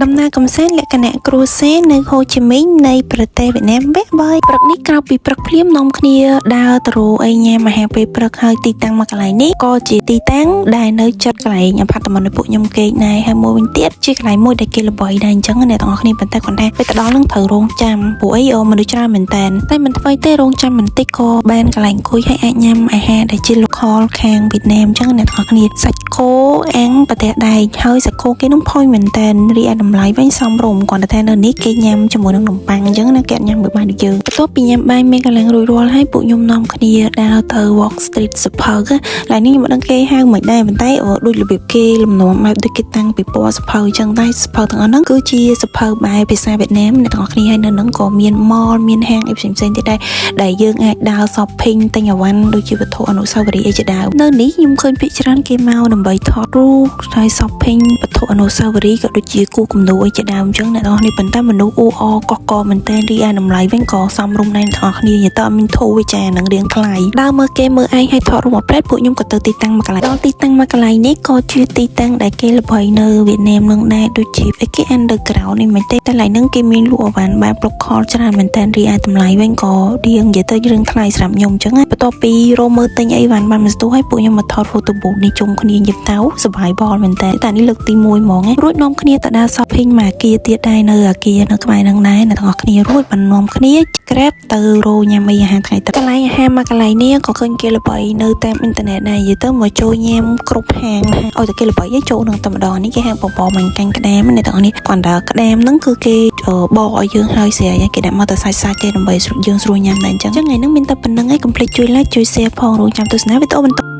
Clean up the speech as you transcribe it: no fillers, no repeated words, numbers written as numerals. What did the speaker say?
ដំណើរកំសាន្តលក្ខណៈគ្រួសារនៅហូជីមីញនៃប្រទេសវៀតណាមវគ្គ3ព្រឹកនេះក្រោកពីព្រឹកភ្លាមនាំគ្នាដើរទៅរកអីញ៉ាំអាហារពេលព្រឹកហើយទីតាំងមកកន្លែងនេះក៏ជាទីតាំងដែលនៅជិតកន្លែងអាផាតមិនពួកខ្ញុំគេងដែរហើយមួយវិញទៀតជាកន្លែងមួយដែលគេល្បីដែរអញ្ចឹងអ្នកទាំងអស់គ្នាប៉ុន្តែគាត់ថាពេលទៅដល់នឹងត្រូវរងចាំព្រោះអីមនុស្សច្រើនមែនតើតែមិនថ្មីទេរងចាំបន្តិចក៏បានកន្លែងអង្គុយហើយអាចញ៉ាំអាហារដែលជា local ខាងវៀតណាមអញ្ចឹងអ្នកទាំងអស់គ្នាសាច់គោអាំងប្រទេសដែកហើយសាច់គោគេនឹងផុយមែនតើរីឯតម្លៃវិញសមរម្យគ្រាន់តែថានៅនេះគេញ៉ាំជាមួយនឹងនំប៉័ងអញ្ចឹងណាគេអត់ញ៉ាំមួយបាយដូចយើងបន្ទាប់ពីញ៉ាំបាយមានកន្លងរួចរាល់ហើយពួកខ្ញុំនាំគ្នាដើរទៅ Walk Street សភៅឡើយនេះខ្ញុំមិនដឹងគេហៅមិនដែរប៉ុន្តែដូចរបៀបគេលំនាំបែបដូចគេតាំងពីពណ៌សភៅអញ្ចឹងតែសភៅទាំងអស់ហ្នឹងគឺជាសភៅបែបភាសាវៀតណាមអ្នកទាំងអស់គ្នាហើយនៅហ្នឹងក៏មាន mall មានហាងអីផ្សេងៗទៀតដែរដែលយើងអាចដើរ shopping ទិញអីវ៉ាន់ដូចជាវត្ថុអនុស្សាវរីយ៍អីជាដើមនៅនេះខ្ញុំឃើញភាគច្រើនគេមកដើម្បីថតរូបហើយ shopping វត្ថុអនុស្សាវរីយ៍ក៏ដូចជាគូគំនូរអីជាដើមអញ្ចឹងអ្នកទាំងអស់គ្នាប៉ុន្តែមនុស្សអ៊ូអកកកមែនតើរីឯតម្លៃវិញក៏សមរម្យដែរអ្នកទាំងអស់គ្នានិយាយទៅអត់មានធូរវាចានឹងរៀងថ្លៃដើរមើលគេមើលឯងហើយថតរូបមកប្រេតពួកខ្ញុំក៏ទៅទីតាំងមួយកន្លែងដល់ទីតាំងមួយកន្លែងនេះក៏ជាទីតាំងដែលគេល្បីនៅវៀតណាមនឹងដែរដូចជាអីគេ underground នេះមិនទេតែកន្លែងហ្នឹងគេមានលក់អីវ៉ាន់បែប local ច្រើនមែនតើរីឯតម្លៃវិញក៏រៀងនិយាយទៅរឿងថ្លៃសម្រាប់ខ្ញុំអញ្ចឹងបន្ទាប់ពីរកមើលទិញអីវ៉ាន់បានមួយស្ទុះហើយពួកខ្ញុំមកថត photo booth នេះជុំគ្នានិយាយទៅសប្បាយបលមែនតើតែនេះលើកទី1ហ្មងរួចនាំគ្នាទៅដើរ shopping មកអាគារទៀតដែរនៅអាគារនៅក្បែរហ្នឹងដែរអ្នកទាំងអស់គ្នារួចបាននាំគ្នា Grab ទៅរកញ៉ាំអីអាហារថ្ងៃទឹកកន្លែងអាហារមកកន្លែងនេះក៏ឃើញគេល្បីនៅតាមអ៊ីនធឺណិតដែរនិយាយទៅមកចូលញ៉ាំគ្រប់ហាងឲ្យតែគេល្បីឯងចូលនឹងតែម្ដងនេះគេហៅបបរមាញ់កាញ់ក្តាមអ្នកទាំងអស់នេះគ្រាន់តែក្តាមហ្នឹងគឺគេបកឲ្យយើងហើយស្រាប់គេដាក់មកតែសាច់សាច់ទេដើម្បីយើងស្រួលញ៉ាំដែរអញ្ចឹងថ្ងៃហ្នឹងមានតែប៉ុណ្្នឹងឯងកុំភ្លេចជួយ like ជួយ share ផងរងចាំទស្សនាវីដេអូបន្ត។